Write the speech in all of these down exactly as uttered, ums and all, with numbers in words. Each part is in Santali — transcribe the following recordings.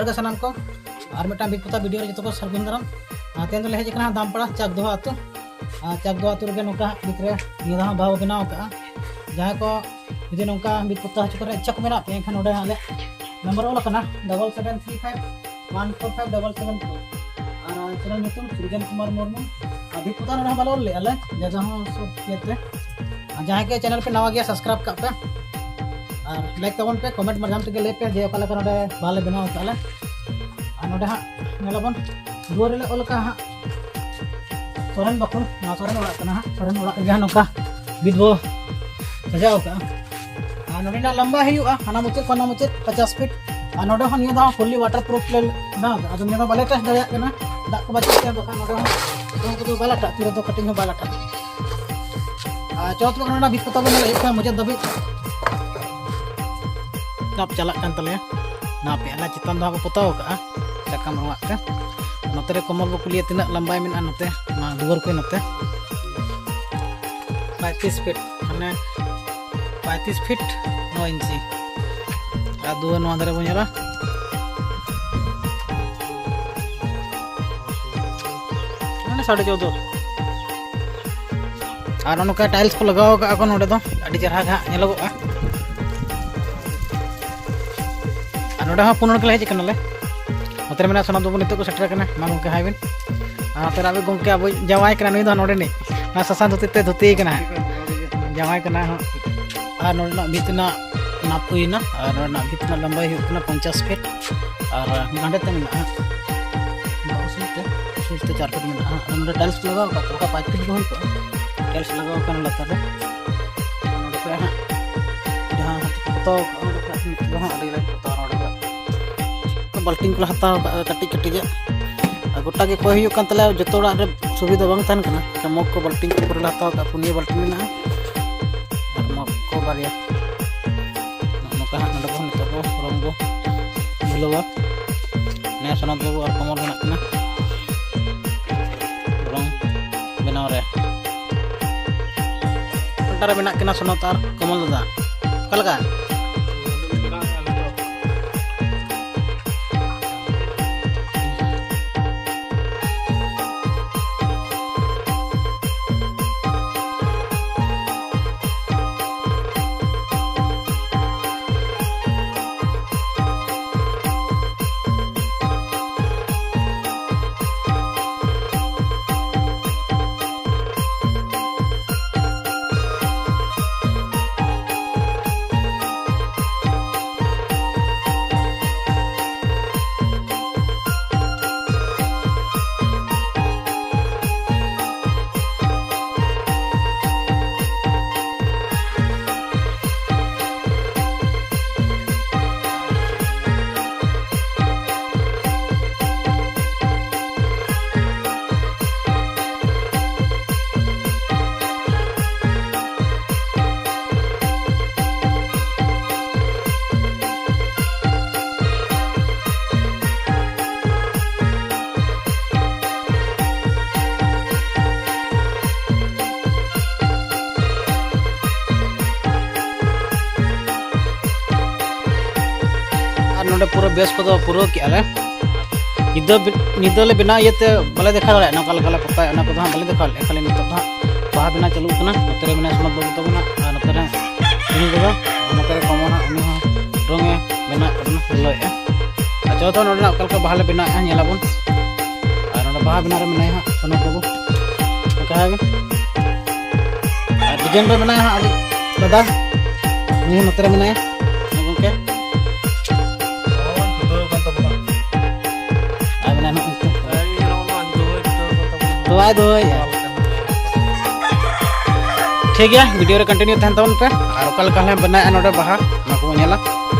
ᱡᱚᱦᱟᱨ ᱜᱮ ᱥᱟᱱᱟᱢ ᱠᱚ, ᱟᱨ ᱢᱤᱫᱴᱟᱝ ᱵᱤᱫ ᱯᱚᱛᱟᱣ ᱵᱷᱤᱰᱤᱭᱳ ᱨᱮ ᱡᱚᱛᱚ ᱠᱚ ᱥᱟᱹᱜᱩᱱ ᱫᱟᱨᱟᱢ᱾ ᱟᱨ ᱛᱮᱦᱮᱧ ᱫᱚᱞᱮ ᱦᱮᱡ ᱟᱠᱟᱱᱟ ᱫᱟᱢᱯᱟᱲᱟ ᱪᱟᱠᱫᱚᱦᱟ ᱟᱹᱛᱩ᱾ ᱟᱨ ᱪᱟᱠᱫᱚᱦᱟ ᱟᱹᱛᱩ ᱨᱮᱜᱮ ᱱᱚᱝᱠᱟ ᱦᱟᱸᱜ ᱵᱷᱤᱛ ᱨᱮ ᱱᱤᱭᱟᱹ ᱫᱷᱟᱣ ᱦᱚᱸ ᱵᱟᱦᱟ ᱵᱚ ᱵᱮᱱᱟᱣ ᱟᱠᱟᱫᱼᱟ᱾ ᱡᱟᱦᱟᱸᱭ ᱠᱚ ᱡᱩᱫᱤ ᱱᱚᱝᱠᱟ ᱵᱷᱤᱛ ᱯᱚᱛᱟᱣ ᱦᱚᱪᱚ ᱠᱚᱨᱮ ᱤᱪᱪᱷᱟ ᱠᱚ ᱢᱮᱱᱟᱜ ᱯᱮᱭᱟ, ᱮᱱᱠᱷᱟᱱ ᱱᱚᱰᱮ ᱟᱞᱮ ᱱᱟᱢᱵᱟᱨ ᱚᱞ ᱟᱠᱟᱱᱟ, double seven three five one four five double seven four᱾ ᱟᱨ ᱪᱮᱱᱮᱞ ᱧᱩᱛᱩᱢ ᱥᱨᱤᱡᱚᱱ ᱠᱩᱢᱟᱨ ᱢᱩᱨᱢᱩ᱾ ᱟᱨ ᱵᱷᱤᱛ ᱯᱚᱛᱟᱣ ᱱᱚᱰᱮ ᱦᱚᱸ ᱵᱟᱞᱮ ᱚᱞ ᱞᱮᱫᱼᱟ ᱞᱮ, ᱡᱟᱭᱜᱟ ᱦᱚᱸ ᱥᱩᱨ ᱜᱮᱛᱮ᱾ ᱟᱨ ᱡᱟᱦᱟᱸᱭ ᱜᱮ ᱪᱮᱱᱮᱞ ᱯᱮ ᱱᱟᱣᱟ ᱜᱮᱭᱟ, ᱥᱟᱵᱥᱠᱨᱟᱭᱤᱵ ᱠᱟᱜ ᱯᱮ ᱟᱨ ᱞᱟᱭᱤᱠ ᱛᱟᱵᱚᱱ ᱯᱮ, ᱠᱚᱢᱮᱱᱴ ᱢᱟᱫᱽᱫᱷᱚᱢ ᱛᱮᱜᱮ ᱞᱟᱹᱭ ᱯᱮ ᱡᱮ ᱚᱠᱟ ᱞᱮᱠᱟ ᱱᱚᱰᱮ ᱵᱟᱦᱟ ᱞᱮ ᱵᱮᱱᱟᱣ ᱟᱠᱟᱫᱼᱟ ᱞᱮ᱾ ᱟᱨ ᱱᱚᱰᱮ ᱦᱟᱸᱜ ᱧᱮᱞᱟᱵᱚᱱ, ᱫᱩᱣᱟᱹᱨ ᱨᱮᱞᱮ ᱚᱞ ᱟᱠᱟᱫᱼᱟ ᱦᱟᱸᱜ ᱥᱚᱨᱮᱱ ᱵᱟᱠᱷᱳᱞ᱾ ᱱᱚᱣᱟ ᱥᱚᱨᱮᱱ ᱚᱲᱟᱜ ᱠᱟᱱᱟ ᱦᱟᱸᱜ, ᱥᱚᱨᱮᱱ ᱚᱲᱟᱜ ᱨᱮᱜᱮ ᱦᱟᱸᱜ ᱱᱚᱝᱠᱟ ᱵᱷᱤᱛ ᱵᱚ ᱥᱟᱡᱟᱣ ᱟᱠᱟᱫᱼᱟ᱾ ᱟᱨ ᱱᱚᱰᱮᱱᱟᱜ ᱞᱟᱢᱵᱟ ᱦᱩᱭᱩᱜᱼᱟ ᱦᱟᱱᱟ ᱢᱩᱪᱟᱹᱫ ᱠᱷᱚᱱ ᱦᱟᱱᱟ ᱢᱩᱪᱟᱹᱫ ᱯᱚᱧᱪᱟᱥ ᱯᱷᱤᱴ᱾ ᱟᱨ ᱱᱚᱰᱮ ᱦᱚᱸ ᱱᱤᱭᱟᱹ ᱫᱷᱟᱣ ᱯᱷᱩᱞᱞᱤ ᱣᱟᱴᱟᱨ ᱯᱨᱩᱯᱷ ᱞᱮ ᱵᱮᱱᱟᱣ ᱟᱠᱟᱫᱼᱟ᱾ ᱟᱫᱚ ᱱᱤᱭᱟᱹ ᱫᱷᱟᱣ ᱵᱟᱞᱮ ᱴᱮᱥᱴ ᱫᱟᱲᱮᱭᱟᱜ ᱠᱟᱱᱟ, ᱫᱟᱜ ᱠᱚ ᱵᱟᱹᱪᱩᱜ ᱛᱮ, ᱵᱟᱠᱷᱟᱱ ᱱᱚᱰᱮ ᱦᱚᱸ ᱫᱚᱝ ᱠᱚᱫᱚ ᱵᱟᱭ ᱞᱟᱴᱷᱟᱜᱼᱟ, ᱛᱤ ᱨᱮᱫᱚ ᱠᱟᱹᱴᱤᱡ ᱦᱚᱸ ᱵᱟᱭ ᱞᱟᱴᱷᱟᱜᱼᱟ᱾ ᱟᱨ ᱪᱚᱛ ᱨᱮ ᱚᱱᱟ ᱵᱷᱤᱛ ᱯᱚᱛᱟᱣ ᱵᱚᱱ ᱧᱮᱞᱮᱫ ᱠᱷᱟᱱ ᱢᱩᱪᱟᱹᱫ ᱫᱷᱟᱹᱵᱤᱡ ᱪᱟᱯ ᱪᱟᱞᱟᱜ ᱠᱟᱱ ᱛᱟᱞᱮᱭᱟ᱾ ᱱᱟᱯᱮ ᱟᱞᱮ ᱪᱮᱛᱟᱱ ᱫᱚ ᱦᱟᱸᱜ ᱠᱚ ᱯᱚᱛᱟᱣ ᱟᱠᱟᱫᱼᱟ ᱥᱟᱠᱟᱢ ᱨᱚᱝᱟᱜ ᱛᱮ᱾ ᱱᱚᱛᱮ ᱨᱮ ᱠᱚᱢᱚᱞ ᱵᱚ ᱠᱩᱞᱤᱭᱟ ᱛᱤᱱᱟᱹᱜ ᱞᱟᱢᱵᱟᱭ ᱢᱮᱱᱟᱜᱼᱟ ᱱᱚᱛᱮ, ᱱᱚᱣᱟ ᱫᱩᱣᱟᱹᱨ ᱠᱚ ᱱᱚᱛᱮ ᱯᱚᱸᱭᱛᱨᱤᱥ ᱯᱷᱤᱴ, ᱢᱟᱱᱮ ᱯᱚᱸᱭᱛᱨᱤᱥ ᱯᱷᱤᱴ ᱱᱚ ᱤᱧᱪᱤ᱾ ᱟᱨ ᱫᱩᱣᱟᱹᱨ ᱱᱚᱣᱟ ᱫᱷᱟᱨᱮ ᱵᱚᱱ ᱧᱮᱞᱟ, ᱢᱟᱱᱮ ᱥᱟᱲᱮ ᱪᱳᱫᱚ᱾ ᱟᱨ ᱱᱚᱜᱼᱚ ᱱᱚᱝᱠᱟ ᱴᱟᱭᱤᱞᱥ ᱠᱚ ᱞᱟᱜᱟᱣ ᱟᱠᱟᱫᱼᱟ ᱠᱚ ᱱᱚᱰᱮ ᱫᱚ, ᱟᱹᱰᱤ ᱪᱮᱦᱨᱟ ᱜᱮ ᱦᱟᱸᱜ ᱧᱮᱞᱚᱜᱚᱜᱼᱟ᱾ ᱟᱨ ᱱᱚᱰᱮ ᱦᱚᱸ ᱯᱩᱱ ᱦᱚᱲ ᱜᱮᱞᱮ ᱦᱮᱡ ᱟᱠᱟᱱᱟᱞᱮ᱾ ᱱᱚᱛᱮ ᱨᱮ ᱢᱮᱱᱟᱜ ᱥᱟᱱᱟᱢ ᱫᱚᱵᱚᱱ ᱱᱤᱛᱚᱜ ᱠᱚ ᱥᱮᱴᱮᱨ ᱟᱠᱟᱱᱟ᱾ ᱢᱟ ᱜᱚᱢᱠᱮ, ᱦᱟᱭ ᱵᱤᱱ᱾ ᱟᱨ ᱱᱚᱛᱮ ᱨᱮ ᱟᱵᱚ ᱜᱚᱢᱠᱮ, ᱟᱵᱚ ᱡᱟᱶᱟᱭ ᱠᱟᱱᱟ ᱱᱩᱭ ᱫᱚ ᱦᱟᱸᱜ ᱱᱚᱰᱮᱱᱤᱡ, ᱱᱚᱣᱟ ᱥᱟᱥᱟᱝ ᱫᱷᱩᱛᱤ ᱛᱮ ᱫᱷᱩᱛᱤ ᱠᱟᱱᱟ ᱦᱟᱸᱜ, ᱡᱟᱶᱟᱭ ᱠᱟᱱᱟ ᱦᱟᱸᱜ᱾ ᱟᱨ ᱱᱚᱰᱮᱱᱟᱜ ᱵᱷᱤᱛ ᱨᱮᱱᱟᱜ ᱱᱟᱯ ᱦᱩᱭᱱᱟ, ᱟᱨ ᱱᱚᱰᱮᱱᱟᱜ ᱵᱷᱤᱛ ᱨᱮᱱᱟᱜ ᱞᱟᱢᱵᱟᱭ ᱦᱩᱭᱩᱜ ᱠᱟᱱᱟ ᱯᱚᱧᱪᱟᱥ ᱯᱷᱤᱴ, ᱟᱨ ᱜᱟᱸᱰᱮ ᱛᱮ ᱢᱮᱱᱟᱜᱼᱟ ᱦᱟᱸᱜ, ᱵᱟᱨᱚ ᱯᱷᱤᱴ ᱛᱮ, ᱯᱷᱤᱴ ᱛᱮ ᱪᱟᱨ ᱯᱷᱤᱴ ᱢᱮᱱᱟᱜᱼᱟ ᱦᱟᱸᱜ᱾ ᱟᱨ ᱱᱚᱰᱮ ᱴᱟᱭᱤᱞᱥ ᱠᱚ ᱞᱟᱜᱟᱣ ᱟᱠᱟᱫ ᱠᱚ, ᱚᱱᱠᱟ ᱯᱟᱸᱪ ᱯᱷᱤᱴ ᱜᱮ ᱦᱩᱭ ᱠᱚᱜᱼᱟ, ᱴᱟᱭᱤᱞᱥ ᱞᱟᱜᱟᱣ ᱟᱠᱟᱱᱟ ᱞᱟᱛᱟᱨ ᱨᱮ᱾ ᱱᱚᱰᱮ ᱠᱷᱚᱡ ᱦᱟᱸᱜ ᱡᱟᱦᱟᱸ ᱦᱟᱸᱜ ᱯᱚᱛᱟᱣ ᱠᱟᱜᱼᱟ, ᱚᱸᱰᱮ ᱠᱷᱚᱡ ᱱᱤᱛᱚᱜ ᱫᱚ ᱦᱟᱸᱜ ᱟᱹᱰᱤ ᱞᱮ ᱯᱚᱛᱟᱣᱟ ᱱᱚᱰᱮ ᱠᱷᱚᱡ᱾ ᱵᱟᱞᱴᱤᱱ ᱠᱚᱞᱮ ᱦᱟᱛᱟᱣ ᱠᱟᱜᱼᱟ ᱠᱟᱹᱴᱤᱡ ᱠᱟᱹᱴᱤᱡ ᱟᱜ᱾ ᱟᱨ ᱜᱚᱴᱟ ᱜᱮ ᱠᱚᱭ ᱦᱩᱭᱩᱜ ᱠᱟᱱ ᱛᱟᱞᱮᱭᱟ, ᱡᱚᱛᱚ ᱚᱲᱟᱜ ᱨᱮ ᱥᱩᱵᱤᱫᱷᱟ ᱵᱟᱝ ᱛᱟᱦᱮᱱ ᱠᱟᱱᱟ᱾ ᱢᱚᱜᱽ ᱠᱚ ᱵᱟᱞᱴᱤᱱ ᱠᱚ ᱯᱩᱨᱟᱹ ᱞᱮ ᱦᱟᱛᱟᱣ ᱠᱟᱜᱼᱟ, ᱯᱩᱱᱭᱟᱹ ᱵᱟᱞᱴᱤᱱ ᱢᱮᱱᱟᱜᱼᱟ᱾ ᱟᱨ ᱢᱚᱜᱽ ᱠᱚ ᱵᱟᱨᱭᱟ᱾ ᱱᱚᱜᱼᱚ ᱱᱚᱝᱠᱟ ᱦᱟᱸᱜ ᱱᱚᱰᱮ ᱵᱚᱱ ᱱᱤᱛᱚᱜ ᱵᱚ ᱨᱚᱝ ᱵᱚ ᱢᱤᱞᱟᱹᱣᱟ᱾ ᱱᱮ ᱥᱚᱱᱚᱛ ᱵᱟᱹᱵᱩ ᱟᱨ ᱠᱚᱢᱚᱞ ᱢᱮᱱᱟᱜ ᱠᱤᱱᱟ ᱨᱚᱝ ᱵᱮᱱᱟᱣ ᱨᱮ᱾ ᱚᱠᱟᱴᱟᱜ ᱨᱮ ᱢᱮᱱᱟᱜ ᱠᱤᱱᱟ ᱥᱚᱱᱚᱛ ᱟᱨ ᱠᱚᱢᱚᱞ ᱫᱟᱫᱟ? ᱚᱠᱟ ᱞᱮᱠᱟ? ᱯᱩᱨᱟᱹ ᱵᱮᱥ ᱠᱚᱫᱚ ᱯᱩᱨᱟᱹᱣ ᱠᱮᱜᱼᱟ ᱞᱮ᱾ ᱧᱤᱫᱟᱹ ᱵᱮ-, ᱧᱤᱫᱟᱹ ᱞᱮ ᱵᱮᱱᱟᱣ ᱤᱭᱟᱹᱛᱮ ᱵᱟᱞᱮ ᱫᱮᱠᱷᱟᱣ ᱫᱟᱲᱮᱭᱟᱜᱼᱟ, ᱚᱠᱟ ᱞᱮᱠᱟ ᱞᱮ ᱯᱚᱛᱟᱣᱮᱫ, ᱚᱱᱟ ᱠᱚᱫᱚ ᱦᱟᱸᱜ ᱵᱟᱞᱮ ᱫᱮᱠᱷᱟᱣ ᱞᱮᱫᱼᱟ᱾ ᱠᱷᱟᱹᱞᱤ ᱱᱤᱛᱚᱜ ᱫᱚ ᱦᱟᱸᱜ ᱵᱟᱦᱟ ᱵᱮᱱᱟᱣ ᱪᱟᱹᱞᱩᱜ ᱠᱟᱱᱟ᱾ ᱱᱚᱛᱮ ᱨᱮ ᱢᱮᱱᱟᱭᱟ ᱥᱚᱱᱚᱛ ᱵᱟᱹᱵᱩ ᱛᱟᱵᱚᱱ ᱦᱟᱸᱜ, ᱟᱨ ᱱᱚᱛᱮ ᱨᱮ ᱤᱧ ᱜᱚᱜᱚ, ᱟᱨ ᱱᱚᱛᱮ ᱨᱮ ᱠᱚᱢᱚᱞ ᱦᱟᱸᱜ, ᱩᱱᱤ ᱦᱚᱸ ᱨᱚᱝ ᱮ ᱵᱮᱱᱟᱣᱮᱫ ᱛᱟᱵᱚᱱᱟ, ᱞᱟᱹᱭᱮᱫᱼᱟ᱾ ᱟᱨ ᱪᱚᱞᱚ ᱛᱚ, ᱱᱚᱸᱰᱮᱱᱟᱜ ᱚᱠᱟ ᱞᱮᱠᱟ ᱵᱟᱦᱟ ᱞᱮ ᱵᱮᱱᱟᱣᱮᱫᱼᱟ, ᱧᱮᱞᱟᱵᱚᱱ᱾ ᱟᱨ ᱱᱚᱸᱰᱮ ᱵᱟᱦᱟ ᱵᱮᱱᱟᱣ ᱨᱮ ᱢᱮᱱᱟᱭᱟ ᱦᱟᱸᱜ ᱥᱚᱱᱚᱛ ᱵᱟᱹᱵᱩ, ᱚᱱᱠᱟ ᱜᱮ᱾ ᱟᱨ ᱰᱤᱡᱟᱭᱤᱱ ᱨᱮ ᱢᱮᱱᱟᱭᱟ ᱦᱟᱸᱜ ᱟᱵᱚ ᱫᱟᱫᱟ, ᱩᱱᱤ ᱦᱚᱸ ᱱᱚᱛᱮ ᱨᱮ ᱢᱮᱱᱟᱭᱟ, ᱦᱮᱸ ᱜᱚᱢᱠᱮ᱾ ᱦᱳᱭ, ᱪᱷᱩᱴᱟᱹᱣ ᱟᱠᱟᱱ ᱛᱟᱵᱚᱱᱟ᱾ ᱟᱨ ᱢᱮᱱᱟᱭᱟ ᱱᱚᱜᱼᱚᱭ ᱱᱤᱛᱚᱜ᱾ ᱟᱭ ᱱᱚᱜᱼᱚᱭ ᱱᱚᱣᱟ ᱫᱚᱦᱚᱭ ᱪᱷᱩᱴᱟᱹᱣ ᱟᱠᱟᱱ ᱛᱟᱵᱚᱱᱟ᱾ ᱛᱚ, ᱟᱭ ᱫᱚᱦᱚᱭᱮᱫᱼᱟ᱾ ᱴᱷᱤᱠ ᱜᱮᱭᱟ, ᱵᱷᱤᱰᱤᱭᱳ ᱨᱮ ᱠᱚᱱᱴᱤᱱᱤᱭᱩ ᱛᱟᱦᱮᱱ ᱛᱟᱵᱚᱱ ᱯᱮ, ᱟᱨ ᱚᱠᱟ ᱞᱮᱠᱟ ᱞᱮ ᱵᱮᱱᱟᱣᱮᱫᱼᱟ ᱱᱚᱰᱮ ᱵᱟᱦᱟ, ᱚᱱᱟ ᱠᱚᱵᱚᱱ ᱧᱮᱞᱟ᱾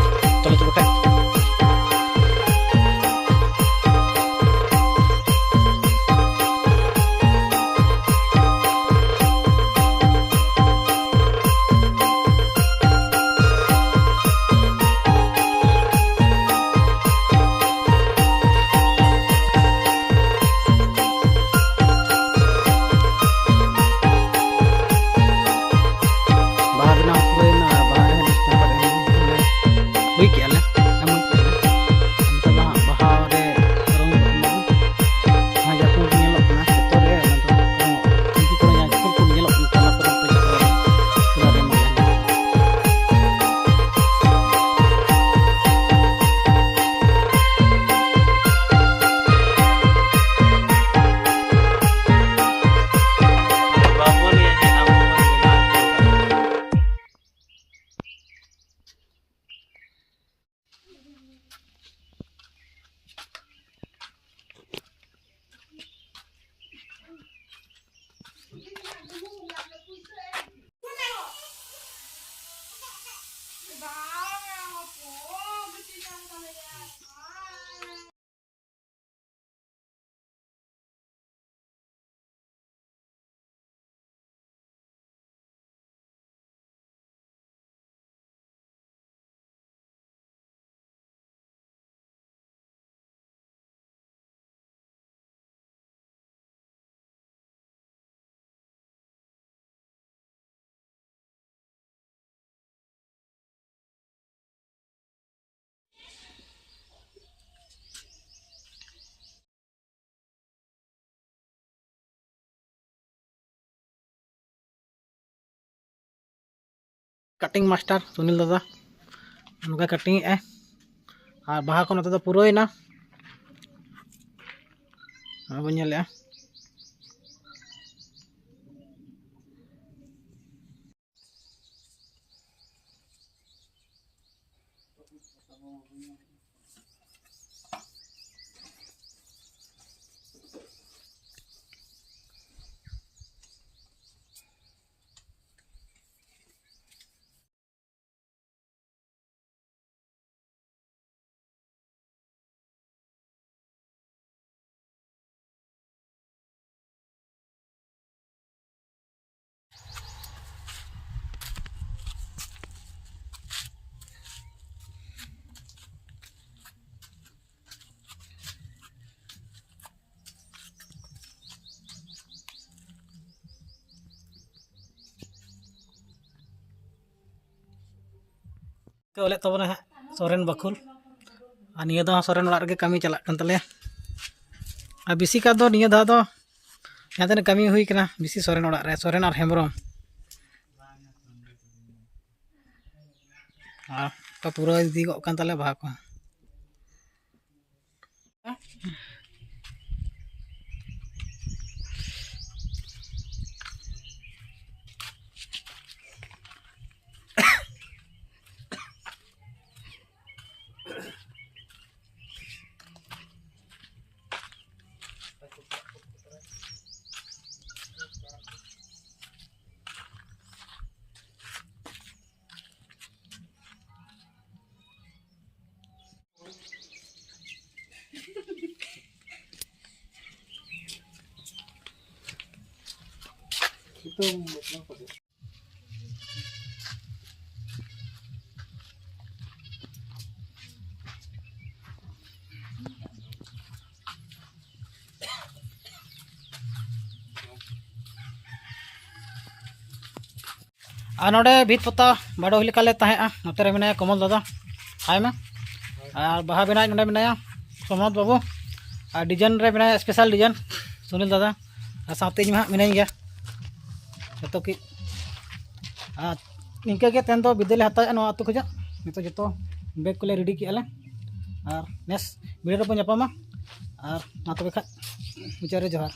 ᱪᱚᱞᱚ ᱛᱚᱵᱮ ᱠᱷᱟᱡ᱾ ᱵᱟᱦᱟ ᱵᱮᱱᱟᱣ ᱯᱩᱨᱟᱹᱣᱮᱱᱟ, ᱵᱟᱦᱟ ᱨᱮ ᱦᱮᱸ ᱥᱴᱤᱠᱟᱨ ᱮᱢ ᱦᱩᱭ ᱠᱮᱜᱼᱟ ᱞᱮ᱾ ᱠᱟᱴᱤᱝ ᱢᱟᱥᱴᱟᱨ ᱥᱩᱱᱤᱞ ᱫᱟᱫᱟ ᱱᱚᱝᱠᱟ ᱠᱟᱴᱤᱝ ᱮᱫᱼᱟᱭ᱾ ᱟᱨ ᱵᱟᱦᱟ ᱠᱚ ᱱᱚᱛᱮ ᱫᱚ ᱯᱩᱨᱟᱹᱣᱮᱱᱟ᱾ ᱱᱚᱜᱼᱚᱭ ᱵᱚᱱ ᱧᱮᱞᱮᱫᱼᱟ᱾ ᱠᱚ ᱚᱞᱮᱫ ᱛᱟᱵᱚᱱᱟ ᱦᱟᱸᱜ ᱥᱚᱨᱮᱱ ᱵᱟᱠᱷᱩᱞ᱾ ᱟᱨ ᱱᱤᱭᱟᱹ ᱫᱷᱟᱣ ᱦᱚᱸ ᱥᱚᱨᱮᱱ ᱚᱲᱟᱜ ᱨᱮᱜᱮ ᱠᱟᱹᱢᱤ ᱪᱟᱞᱟᱜ ᱠᱟᱱ ᱛᱟᱞᱮᱭᱟ᱾ ᱟᱨ ᱵᱮᱥᱤ ᱠᱟᱨ ᱫᱚ ᱱᱤᱭᱟᱹ ᱫᱷᱟᱣ ᱫᱚ ᱡᱟᱦᱟᱸ ᱛᱤᱱᱟᱹᱜ ᱠᱟᱹᱢᱤ ᱦᱩᱭ ᱠᱟᱱᱟ, ᱵᱮᱥᱤ ᱥᱚᱨᱮᱱ ᱚᱲᱟᱜ ᱨᱮ, ᱥᱚᱨᱮᱱ ᱟᱨ ᱦᱮᱢᱵᱨᱚᱢ᱾ ᱟᱨ ᱚᱱᱠᱟ ᱯᱩᱨᱟᱹᱣ ᱤᱫᱤ ᱜᱚᱜ ᱠᱟᱱ ᱛᱟᱞᱮᱭᱟ ᱵᱟᱦᱟ ᱠᱚ᱾ ᱟᱨ ᱱᱚᱰᱮ ᱵᱷᱤᱛ ᱯᱚᱛᱟᱣ ᱵᱟᱰᱚ ᱦᱩᱭ ᱞᱮᱠᱟᱞᱮ ᱛᱟᱦᱮᱸᱜᱼᱟ᱾ ᱱᱚᱛᱮ ᱨᱮ ᱢᱮᱱᱟᱭᱟ ᱠᱚᱢᱚᱞ ᱫᱟᱫᱟ, ᱦᱟᱭ ᱢᱮ᱾ ᱟᱨ ᱵᱟᱦᱟ ᱵᱮᱱᱟᱣᱤᱡ ᱱᱚᱰᱮ ᱢᱮᱱᱟᱭᱟ ᱥᱳᱢᱱᱟᱛᱷ ᱵᱟᱹᱵᱩ, ᱟᱨ ᱰᱤᱡᱟᱭᱤᱱ ᱨᱮ ᱢᱮᱱᱟᱭᱟ ᱥᱯᱮᱥᱟᱞ ᱰᱤᱡᱟᱭᱤᱱ ᱥᱩᱱᱤᱞ ᱫᱟᱫᱟ, ᱟᱨ ᱥᱟᱶᱛᱮ ᱤᱧ ᱢᱟ ᱦᱟᱸᱜ ᱢᱤᱱᱟᱹᱧ ᱜᱮᱭᱟ᱾ ᱡᱚᱛᱚ ᱠᱤ ᱟᱨ ᱱᱤᱝᱠᱟᱹ ᱜᱮ ᱛᱮᱦᱮᱧ ᱫᱚ ᱵᱤᱫᱟᱹᱭ ᱞᱮ ᱦᱟᱛᱟᱣᱮᱫᱼᱟ ᱱᱚᱣᱟ ᱟᱹᱛᱩ ᱠᱷᱚᱱᱟᱜ᱾ ᱱᱤᱛᱚᱜ ᱡᱚᱛᱚ ᱵᱮᱜᱽ ᱠᱚᱞᱮ ᱨᱮᱰᱤ ᱠᱮᱜᱼᱟ ᱞᱮ, ᱟᱨ ᱱᱮᱠᱥᱴ ᱵᱷᱤᱰᱤᱭᱳ ᱨᱮᱵᱚᱱ ᱧᱟᱯᱟᱢᱟ᱾ ᱟᱨ ᱢᱟ ᱛᱚᱵᱮ ᱠᱷᱟᱡ ᱢᱩᱪᱟᱹᱫ ᱨᱮ ᱡᱚᱦᱟᱨ᱾